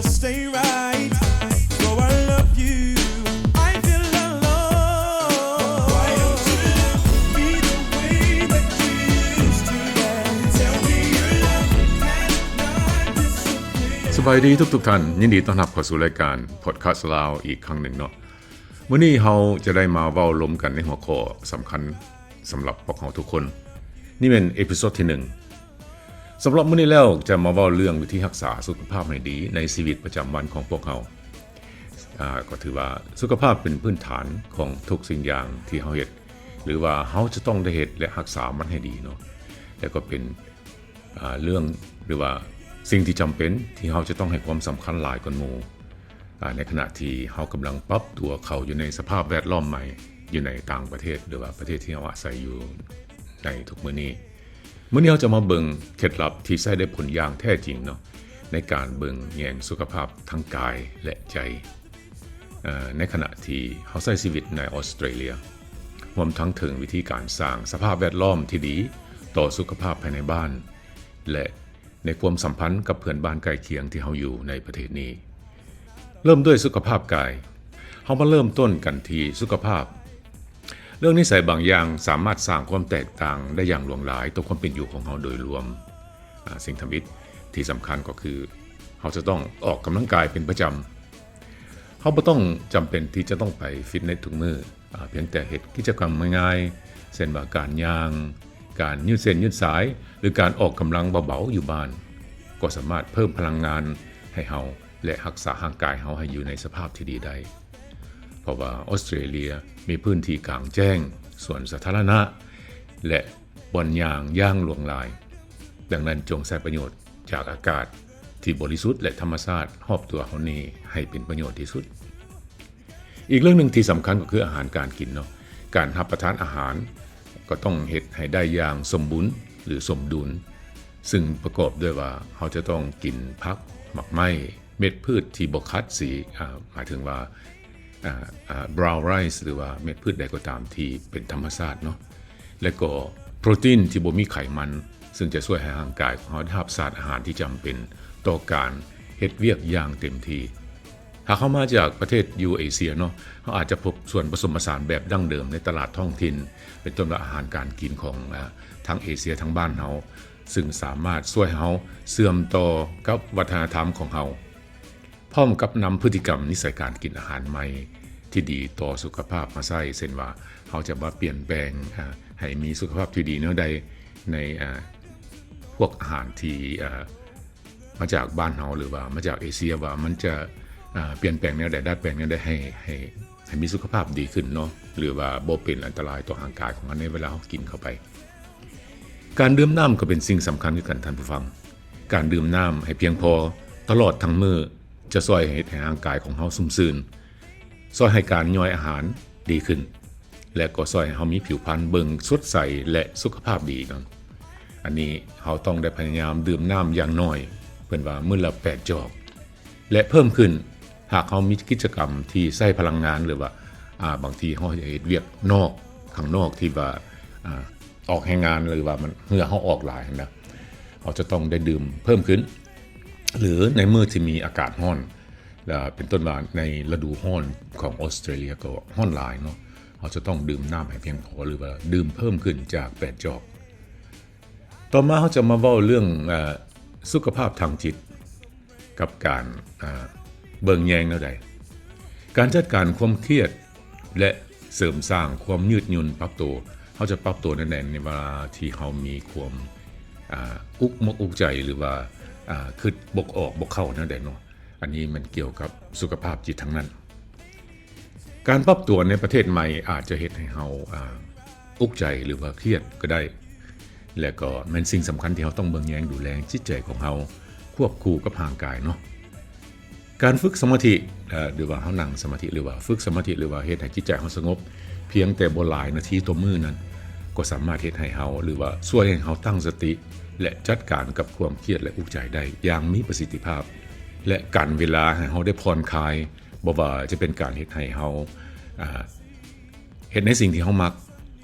Stay right. So I love you. I feel alone. Why don't you love me the way that you used to? Tell me your love cannot disappear. ສະບາຍດີທຸກໆທ່ານ, ຍິນດີຕ້ອນຮັບເຂົ້າສູ່ລາຍການ Podcast ລາວ ອີກຄັ້ງໜຶ່ງເນາະ. ມື້ນີ້ເຮົາຈະໄດ້ມາເວົ້າລົມກັນໃນຫົວຂໍ້ສຳຄັນສຳລັບພວກເຮົາທຸກຄົນ. ນີ້ແມ່ນເອພິໂຊດທີໜຶ່ງ. ສຳລັບມື້ນີ້ແລ້ວຈະມາເວົ້າເລື່ອງວິທີຮັກສາສຸຂະພາບໃຫ້ດີໃນຊີວິດປະຈຳວັນຂອງພວກເຮົາ. ອາ ກໍຖືວ່າສຸຂະພາບເປັນພື້ນຖານຂອງທຸກສິ່ງຢ່າງທີ່ເຮົາເຮັດ ຫຼືວ່າເຮົາຈະຕ້ອງໄດ້ເຮັດ ແລະ ຮັກສາມັນໃຫ້ດີເນາະ. ແລະ ກໍເປັນ ອາ ເລື່ອງ ຫຼືວ່າສິ່ງທີ່ຈຳເປັນທີ່ເຮົາຈະຕ້ອງໃຫ້ຄວາມສຳຄັນຫຼາຍກວ່າໝູ່ ອາ ໃນຂະນະທີ່ເຮົາກຳລັງປັບຕົວເຂົ້າຢູ່ໃນສະພາບແວດລ້ອມໃໝ່ ຢູ່ໃນຕ່າງປະເທດ ຫຼືວ່າປະເທດທີ່ເຮົາອາໄສຢູ່ໃນທຸກມື້ນີ້. ມື້ນີ້ເຮົາຈະມາເບິ່ງເຄັດລັບທີ່ໃຊ້ໄດ້ຜົນຢ່າງແທ້ຈິງເນາະ ໃນການເບິ່ງແຍງສຸຂະພາບທັງກາຍ ແລະ ໃຈ ເອີ ໃນຂະນະທີ່ເຮົາໃຊ້ຊີວິດໃນອອສເຕຣເລຍ, ຮວມທັງເຖິງວິທີການສ້າງສະພາບແວດລ້ອມທີ່ດີຕໍ່ສຸຂະພາບພາຍໃນບ້ານ ແລະ ໃນຄວາມສຳພັນກັບເພື່ອນບ້ານໃກ້ຄຽງທີ່ເຮົາຢູ່ໃນປະເທດນີ້. ເລີ່ມດ້ວຍສຸຂະພາບກາຍ. ເຮົາມາເລີ່ມຕົ້ນກັນທີ່ສຸຂະພາບ. ເລື່ອງນິໄສບາງຢ່າງສາມາດສ້າງຄວາມແຕກຕ່າງໄດ້ຢ່າງຫຼວງຫຼາຍຕໍ່ຄວາມເປັນຢູ່ຂອງເຮົາໂດຍລວມ. ອາ ສິ່ງທຳອິດທີ່ສຳຄັນກໍຄື ເຮົາຈະຕ້ອງອອກກຳລັງກາຍເປັນປະຈຳ. ເຮົາບໍ່ຕ້ອງຈຳເປັນທີ່ຈະຕ້ອງໄປຟິດເນັດທຸກມື້. ອາ ພຽງແຕ່ເຮັດກິດຈະກຳງ່າຍໆ ເຊັ່ນວ່າການຍ່າງ, ການຍືດເສັ້ນຍືດສາຍ ຫຼື ການອອກກຳລັງເບົາໆຢູ່ບ້ານ ກໍສາມາດເພີ່ມພະລັງງານໃຫ້ເຮົາ ແລະ ຮັກສາຮ່າງກາຍເຮົາໃຫ້ຢູ່ໃນສະພາບທີ່ດີໄດ້. ເພາະວ່າອອສເຕຣເລຍມີພື້ນທີ່ກາງແຈ້ງ, ສວນສາທາລະນະ ແລະ ບ່ອນຍ່າງຢ່າງຫຼວງຫຼາຍ. ດັ່ງນັ້ນ ຈົ່ງໃຊ້ປະໂຫຍດຈາກອາກາດທີ່ບໍລິສຸດ ແລະ ທຳມະຊາດຮອບຕົວເຮົານີ້ໃຫ້ເປັນປະໂຫຍດທີ່ສຸດ. ອີກເລື່ອງໜຶ່ງທີ່ສຳຄັນກໍຄືອາຫານການກິນເນາະ. ການຮັບປະທານອາຫານກໍຕ້ອງເຮັດໃຫ້ໄດ້ຢ່າງສົມບູນ ຫຼື ສົມດຸນ, ຊຶ່ງປະກອບດ້ວຍວ່າເຮົາຈະຕ້ອງກິນຜັກ, ໝາກໄມ້, ເມັດພືດທີ່ບໍ່ຂັດສີ, ອາ, ໝາຍເຖິງວ່າ, ອາ, ອາ, brown rice ຫຼື ວ່າເມັດພືດໃດກໍຕາມທີ່ເປັນທຳມະຊາດເນາະ, ແລະ ກໍໂປຣຕີນທີ່ບໍ່ມີໄຂມັນ, ຊຶ່ງຈະຊ່ວຍໃຫ້ຮ່າງກາຍຂອງເຮົາໄດ້ຮັບສານອາຫານທີ່ຈຳເປັນຕໍ່ການເຮັດວຽກຢ່າງເຕັມທີ່. ຫາກເຮົາມາຈາກປະເທດຢູ່ເອເຊຍເນາະ, ເຮົາອາດຈະພົບສ່ວນປະສົມປະສານແບບດັ້ງເດີມໃນຕະຫຼາດທ້ອງຖິ່ນ, ເປັນຕົ້ນວ່າອາຫານການກິນຂອງ, ອາ, ທາງເອເຊຍທາງບ້ານເຮົາ, ຊຶ່ງສາມາດຊ່ວຍເຮົາເຊື່ອມຕໍ່ກັບວັດທະນະທຳຂອງເຮົາ, ພ້ອມກັບນຳພຶດຕິກຳນິໄສການກິນອາຫານໃໝ່ທີ່ດີຕໍ່ສຸຂະພາບມາໃຊ້, ເຊັ່ນວ່າເຮົາຈະມາປ່ຽນແປງ, ອາ, ໃຫ້ມີສຸຂະພາບທີ່ດີແນວໃດໃນ, ອາ, ພວກອາຫານທີ່, ອາ, ມາຈາກບ້ານເຮົາ ຫຼືວ່າມາຈາກເອເຊຍ ວ່າມັນຈະ, ອາ, ປ່ຽນແປງແນວໃດ, ດັດແປງແນວໃດໃຫ້, ໃຫ້, ໃຫ້ມີສຸຂະພາບດີຂຶ້ນເນາະ ຫຼືວ່າບໍ່ເປັນອັນຕະລາຍຕໍ່ຮ່າງກາຍຂອງເຮົາໃນເວລາເຮົາກິນເຂົ້າໄປ. ການດື່ມນ້ຳກໍເປັນສິ່ງສຳຄັນຄືກັນທ່ານຜູ້ຟັງ. ການດື່ມນ້ຳໃຫ້ພຽງພໍຕະຫຼອດທັງມື້ຈະຊ່ວຍເຮັດໃຫ້ຮ່າງກາຍຂອງເຮົາຊຸ່ມຊື່ນ, ຊ່ວຍໃຫ້ການຍ່ອຍອາຫານດີຂຶ້ນ ແລະ ກໍຊ່ວຍໃຫ້ເຮົາມີຜິວພັນເບິ່ງສົດໃສ ແລະ ສຸຂະພາບດີນຳ. ອັນນີ້ເຮົາຕ້ອງໄດ້ພະຍາຍາມດື່ມນ້ຳຢ່າງໜ້ອຍ, ເພິ່ນວ່າມື້ລະແປດຈອກ ແລະ ເພີ່ມຂຶ້ນ ຫາກເຮົາມີກິດຈະກຳທີ່ໃຊ້ພະລັງງານ ຫຼືວ່າ, ອາ, ບາງທີເຮົາເຮັດວຽກນອກ, ຂ້າງນອກທີ່ວ່າ, ອາ, ອອກແຮງງານ ຫຼືວ່າມັນ, ເຫື່ອເຮົາອອກຫຼາຍຫັ້ນນະ, ເຮົາຈະຕ້ອງໄດ້ດື່ມເພີ່ມຂຶ້ນ. ຫຼືໃນມື້ທີ່ມີອາກາດຮ້ອນ, ເປັນຕົ້ນວ່າໃນລະດູຮ້ອນຂອງອອສເຕຣເລຍກໍຮ້ອນຫຼາຍເນາະ, ເຮົາຈະຕ້ອງດື່ມນ້ຳໃຫ້ພຽງພໍ ຫຼືວ່າດື່ມເພີ່ມຂຶ້ນຈາກແປດຈອກ. ຕໍ່ມາເຮົາຈະມາເວົ້າເລື່ອງ, ເອີ, ສຸຂະພາບທາງຈິດ ກັບການ, ເອີ, ເບິ່ງແຍງແນວໃດ. ການຈັດການຄວາມຄຽດ ແລະ ເສີມສ້າງຄວາມຍືດຫຍຸ່ນປັບໂຕ. ເຮົາຈະປັບໂຕແນວໃດໃນເວລາທີ່ເຮົາມີຄວາມ, ອາ, ອຸກມົກອຸກໃຈ ຫຼືວ່າ, ອາ, ຄິດບໍ່ອອກບໍ່ເຂົ້າແນວໃດເນາະ. ອັນນີ້ມັນກ່ຽວກັບສຸຂະພາບຈິດທັງນັ້ນ. ການປັບຕົວໃນປະເທດໃໝ່ອາດຈະເຮັດໃຫ້ເຮົາ, ອາ, ອຸກໃຈ ຫຼືວ່າຄຽດກໍໄດ້ ແລະ ກໍແມ່ນສິ່ງສຳຄັນທີ່ເຮົາຕ້ອງເບິ່ງແຍງດູແລຈິດໃຈຂອງເຮົາຄວບຄູ່ກັບຮ່າງກາຍເນາະ. ການຝຶກສະມາທິ, ເອີ, ຫຼືວ່າເຮົານັ່ງສະມາທິ ຫຼືວ່າຝຶກສະມາທິ ຫຼືວ່າເຮັດໃຫ້ຈິດໃຈເຮົາສະຫງົບ ພຽງແຕ່ບໍ່ຫຼາຍນາທີຕໍ່ມື້ນັ້ນ ກໍສາມາດເຮັດໃຫ້ເຮົາ ຫຼືວ່າຊ່ວຍໃຫ້ເຮົາຕັ້ງສະຕິ ແລະ ຈັດການກັບຄວາມຄຽດ ແລະ ອຸກໃຈໄດ້ຢ່າງມີປະສິດທິພາບ ແລະ ກັນເວລາໃຫ້ເຮົາໄດ້ຜ່ອນຄາຍ, ບໍ່ວ່າຈະເປັນການເຮັດໃຫ້ເຮົາ, ອາ, ເຮັດໃນສິ່ງທີ່ເຮົາມັກ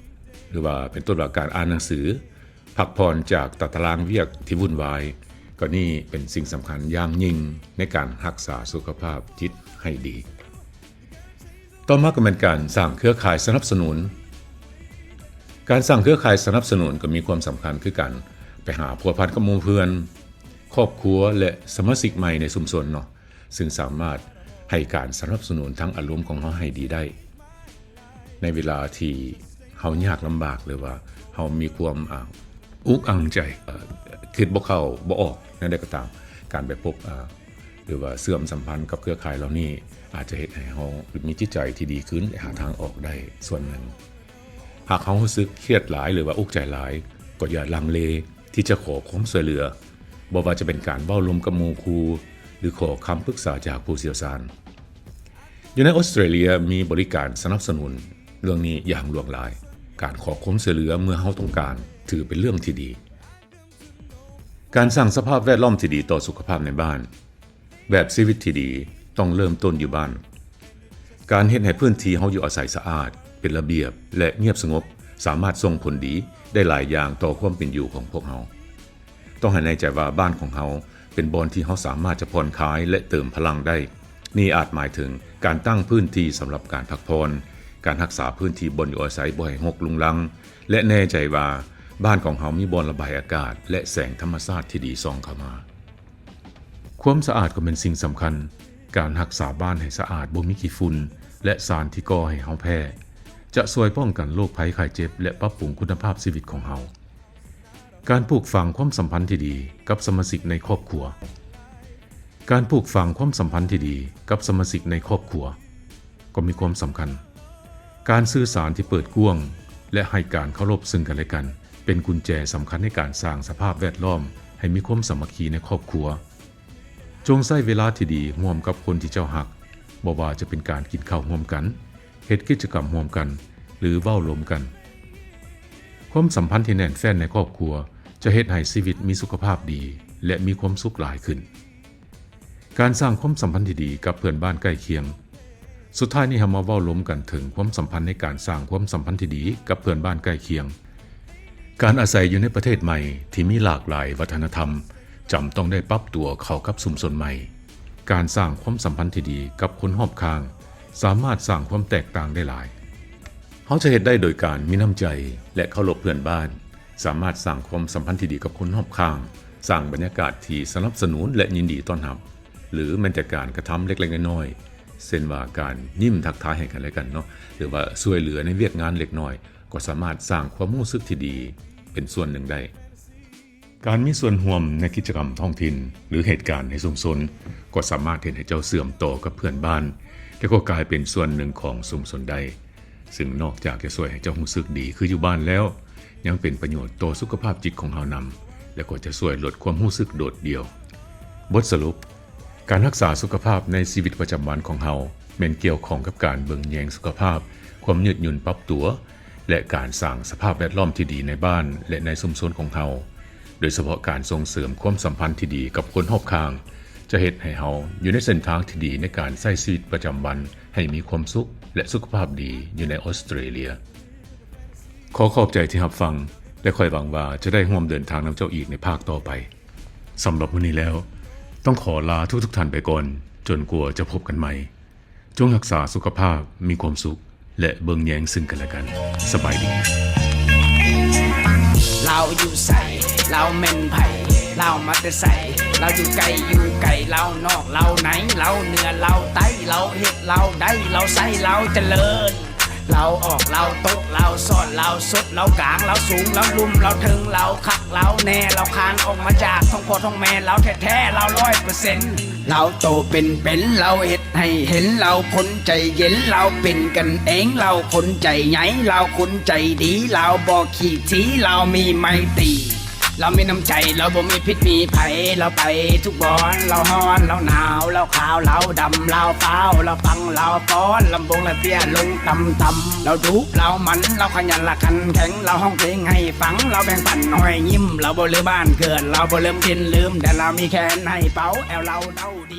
ຫຼືວ່າເປັນຕົ້ນວ່າການອ່ານໜັງສື, ພັກຜ່ອນຈາກຕາຕະລາງວຽກທີ່ວຸ່ນວາຍ, ກໍນີ້ເປັນສິ່ງສຳຄັນຢ່າງຍິ່ງໃນການຮັກສາສຸຂະພາບຈິດໃຫ້ດີ. ຕໍ່ມາກໍແມ່ນການສ້າງເຄືອຂ່າຍສະໜັບສະໜູນ. ການສ້າງເຄືອຂ່າຍສະໜັບສະໜູນກໍມີຄວາມສຳຄັນຄືກັນ, ໄປຫາພົວພັນກັບໝູ່ເພື່ອນ, ຄອບຄົວ ແລະ ສະມາຊິກໃໝ່ໃນຊຸມຊົນເນາະ, ຊຶ່ງສາມາດໃຫ້ການສະໜັບສະໜູນທາງອາລົມຂອງເຮົາໃຫ້ດີໄດ້. ໃນເວລາທີ່ເຮົາຍາກລຳບາກ ຫຼືວ່າເຮົາມີຄວາມ ອາ ອຸກອັ່ງໃຈ ເອີ ຄິດບໍ່ເຂົ້າບໍ່ອອກແນວໃດກໍຕາມ, ການໄປພົບ ອາ ຫຼືວ່າເຊື່ອມສຳພັນກັບເຄືອຂ່າຍເຫຼົ່ານີ້ ອາດຈະເຮັດໃຫ້ເຮົາມີຈິດໃຈທີ່ດີຂຶ້ນ ແລະ ຫາທາງອອກໄດ້ສ່ວນໜຶ່ງ. ຫາກເຮົາຮູ້ສຶກຄຽດຫຼາຍ ຫຼືວ່າອຸກໃຈຫຼາຍ, ກໍຢ່າລັງເລທີ່ຈະຂໍຄວາມຊ່ວຍເຫຼືອ, ບໍ່ວ່າຈະເປັນການເວົ້າລົມກັບໝູ່ຄູ່ ຫຼື ຂໍຄຳປຶກສາຈາກຜູ້ຊ່ຽວຊານ. ຢູ່ໃນອອສເຕຣເລຍມີບໍລິການສະໜັບສະໜູນເລື່ອງນີ້ຢ່າງຫຼວງຫຼາຍ. ການຂໍຄວາມຊ່ວຍເຫຼືອເມື່ອເຮົາຕ້ອງການ ຖືເປັນເລື່ອງທີ່ດີ. ການສ້າງສະພາບແວດລ້ອມທີ່ດີຕໍ່ສຸຂະພາບໃນບ້ານ. ແບບຊີວິດທີ່ດີຕ້ອງເລີ່ມຕົ້ນຢູ່ບ້ານ. ການເຮັດໃຫ້ພື້ນທີ່ເຮົາຢູ່ອາໄສສະອາດ, ເປັນລະບຽບ ແລະ ງຽບສະຫງົບ ສາມາດສົ່ງຜົນດີໄດ້ຫຼາຍຢ່າງຕໍ່ຄວາມເປັນຢູ່ຂອງພວກເຮົາ. ຕ້ອງໃຫ້ແນ່ໃຈວ່າບ້ານຂອງເຮົາເປັນບ່ອນທີ່ເຮົາສາມາດຈະຜ່ອນຄາຍ ແລະ ເຕີມພະລັງໄດ້. ນີ້ອາດໝາຍເຖິງການຕັ້ງພື້ນທີ່ສຳລັບການພັກຜ່ອນ, ການຮັກສາພື້ນທີ່ບ່ອນຢູ່ອາໄສບໍ່ໃຫ້ຮົກລຸງລັງ ແລະ ແນ່ໃຈວ່າບ້ານຂອງເຮົາມີບ່ອນລະບາຍອາກາດ ແລະ ແສງທຳມະຊາດທີ່ດີສ່ອງເຂົ້າມາ. ຄວາມສະອາດກໍແມ່ນສິ່ງສຳຄັນ. ການຮັກສາບ້ານໃຫ້ສະອາດ, ບໍ່ມີຂີ້ຝຸ່ນ ແລະ ສານທີ່ກໍ່ໃຫ້ເຮົາແພ້ ຈະຊ່ວຍປ້ອງກັນໂລກໄພໄຂ້ເຈັບ ແລະ ປັບປຸງຄຸນນະພາບຊີວິດຂອງເຮົາ. ການປູກຝັງຄວາມສຳພັນທີ່ດີກັບສະມາຊິກໃນຄອບຄົວ. ການປູກຝັງຄວາມສຳພັນທີ່ດີກັບສະມາຊິກໃນຄອບຄົວກໍມີຄວາມສຳຄັນ. ການສື່ສານທີ່ເປີດກວ້າງ ແລະ ໃຫ້ການເຄົາລົບເຊິ່ງກັນແລະກັນ ເປັນກຸນແຈສຳຄັນໃນການສ້າງສະພາບແວດລ້ອມໃຫ້ມີຄວາມສາມັກຄີໃນຄອບຄົວ. ຈົ່ງໃຊ້ເວລາທີ່ດີຮ່ວມກັບຄົນທີ່ເຈົ້າຮັກ, ບໍ່ວ່າຈະເປັນການກິນເຂົ້າຮ່ວມກັນ, ເຮັດກິດຈະກຳຮ່ວມກັນ ຫຼື ເວົ້າລົມກັນ. ຄວາມສຳພັນທີ່ແໜ້ນແຟ້ນໃນຄອບຄົວຈະເຮັດໃຫ້ຊີວິດມີສຸຂະພາບດີ ແລະ ມີຄວາມສຸກຫຼາຍຂຶ້ນ. ການສ້າງຄວາມສຳພັນທີ່ດີກັບເພື່ອນບ້ານໃກ້ຄຽງ. ສຸດທ້າຍນີ້ເຮົາມາເວົ້າລົມກັນເຖິງຄວາມສຳພັນໃນການສ້າງຄວາມສຳພັນທີ່ດີກັບເພື່ອນບ້ານໃກ້ຄຽງ. ການອາໄສຢູ່ໃນປະເທດໃໝ່ທີ່ມີຫຼາກຫຼາຍວັດທະນະທຳ ຈຳຕ້ອງໄດ້ປັບຕົວເຂົ້າກັບຊຸມຊົນໃໝ່. ການສ້າງຄວາມສຳພັນທີ່ດີກັບຄົນຮອບຂ້າງ ສາມາດສ້າງຄວາມແຕກຕ່າງໄດ້ຫຼາຍ. ເຮົາຈະເຮັດໄດ້ໂດຍການມີນ້ຳໃຈ ແລະ ເຄົາລົບເພື່ອນບ້ານ, ສາມາດສ້າງຄວາມສຳພັນທີ່ດີກັບຄົນຮອບຂ້າງ, ສ້າງບັນຍາກາດທີ່ສະໜັບສະໜູນ ແລະ ຍິນດີຕ້ອນຮັບ, ຫຼື ແມ່ນແຕ່ການກະທຳເລັກໆນ້ອຍໆ ເຊັ່ນວ່າການຍິ້ມທັກທາຍໃຫ້ກັນແລະກັນເນາະ ຫຼືວ່າຊ່ວຍເຫຼືອໃນວຽກງານເລັກນ້ອຍ ກໍສາມາດສ້າງຄວາມຮູ້ສຶກທີ່ດີເປັນສ່ວນໜຶ່ງໄດ້. ການມີສ່ວນຮ່ວມໃນກິດຈະກຳທ້ອງຖິ່ນ ຫຼື ເຫດການໃນຊຸມຊົນ ກໍສາມາດເຮັດໃຫ້ເຈົ້າເຊື່ອມຕໍ່ກັບເພື່ອນບ້ານ ແລະ ກໍກາຍເປັນສ່ວນໜຶ່ງຂອງຊຸມຊົນໄດ້. ຊຶ່ງນອກຈາກຈະຊ່ວຍໃຫ້ເຈົ້າຮູ້ສຶກດີຄືຢູ່ບ້ານແລ້ວ, ຍັງເປັນປະໂຫຍດຕໍ່ສຸຂະພາບຈິດຂອງເຮົານຳ ແລະ ກໍຈະຊ່ວຍລົດຄວາມຮູ້ສຶກໂດດດ່ຽວ. ບົດສະຫຼຸບ, ການຮັກສາສຸຂະພາບໃນຊີວິດປະຈຳວັນຂອງເຮົາ ແມ່ນກ່ຽວຂ້ອງກັບການເບິ່ງແຍງສຸຂະພາບ, ຄວາມຍືດຫຍຸ່ນປັບຕົວ ແລະ ການສ້າງສະພາບແວດລ້ອມທີ່ດີໃນບ້ານ ແລະ ໃນຊຸມຊົນຂອງເຮົາ, ໂດຍສະເພາະການສົ່ງເສີມຄວາມສຳພັນທີ່ດີກັບຄົນຮອບຂ້າງ ຈະເຮັດໃຫ້ເຮົາຢູ່ໃນເສັ້ນທາງທີ່ດີໃນການໃຊ້ຊີວິດປະຈຳວັນໃຫ້ມີຄວາມສຸກ ແລະ ສຸຂະພາບດີຢູ່ໃນອອສເຕຣເລຍ. ຂໍຂອບໃຈທີ່ຮັບຟັງ ແລະ ຂ້ອຍຫວັງວ່າຈະໄດ້ຮ່ວມເດີນທາງນຳເຈົ້າອີກໃນພາກຕໍ່ໄປ. ສຳລັບມື້ນີ້ແລ້ວ ຕ້ອງຂໍລາທຸກໆທ່ານໄປກ່ອນ, ຈົນກວ່າຈະພົບກັນໃໝ່. ຈົ່ງຮັກສາສຸຂະພາບ, ມີຄວາມສຸກ ແລະ ເບິ່ງແຍງເຊິ່ງກັນແລະກັນ. ສະບາຍດີ. ລາວຢູ່ໃສ? ລາວແມ່ນໃຜ? ລາວມາແຕ່ໃສ? ລາວຢູ່ໃກ້ຢູ່ໄກ? ລາວນອກ? ລາວໃນ? ລາວເໜືອ? ລາວໃຕ້? ລາວເຮັດ? ລາວໄດ້? ລາວໃຊ້? ລາວຈະເລີນ? ລາວອອກ? ລາວຕົກ? ລາວຊອດ? ລາວສົດ? ລາວກາງ? ລາວສູງ? ລາວລຸ່ມ? ລາວເທິງ? ລາວຄັກ? ລາວແນ່? ລາວຄານອອກມາຈາກທ້ອງພໍ່ທ້ອງແມ່? ລາວແທ້ໆ? ລາວຮ້ອຍເປີເຊັນ? ລາວໂຕເປັນໆ ລາວເຮັດໃຫ້ເຫັນ, ລາວຄົນໃຈເຢັນ, ລາວເປັນກັນເອງ, ລາວຄົນໃຈໃຫຍ່, ລາວຄົນໃຈດີ, ລາວບໍ່ຂີ້ຖີ່, ລາວມີໄມຕີ, ລາວມີນ້ຳໃຈ, ລາວບໍ່ມີພິດມີໄພ, ລາວໄປທຸກບ່ອນ, ລາວຮ້ອນ, ລາວໜາວ, ລາວຂາວ, ລາວດຳ, ລາວຟ້າວ, ລາວປັງ, ລາວຟ້ອນ, ລຳບົງ, ລາວເຕ້ຍ, ລົງຕ່ຳ, ລາວດຸ, ລາວໝັ່ນ, ລາວຂະຫຍັນ ລະຂັນແຂງ, ລາວຮ້ອງເພງໃຫ້ຟັງ, ລາວແບ່ງປັນຮອຍຍິ້ມ, ລາວບໍ່ລືມບ້ານເກີດ, ລາວບໍ່ລືມຖິ່ນລືມແດນ, ລາວມີແຂນໃຫ້ເປົ່າ, ແອວລາວເດົາດີ.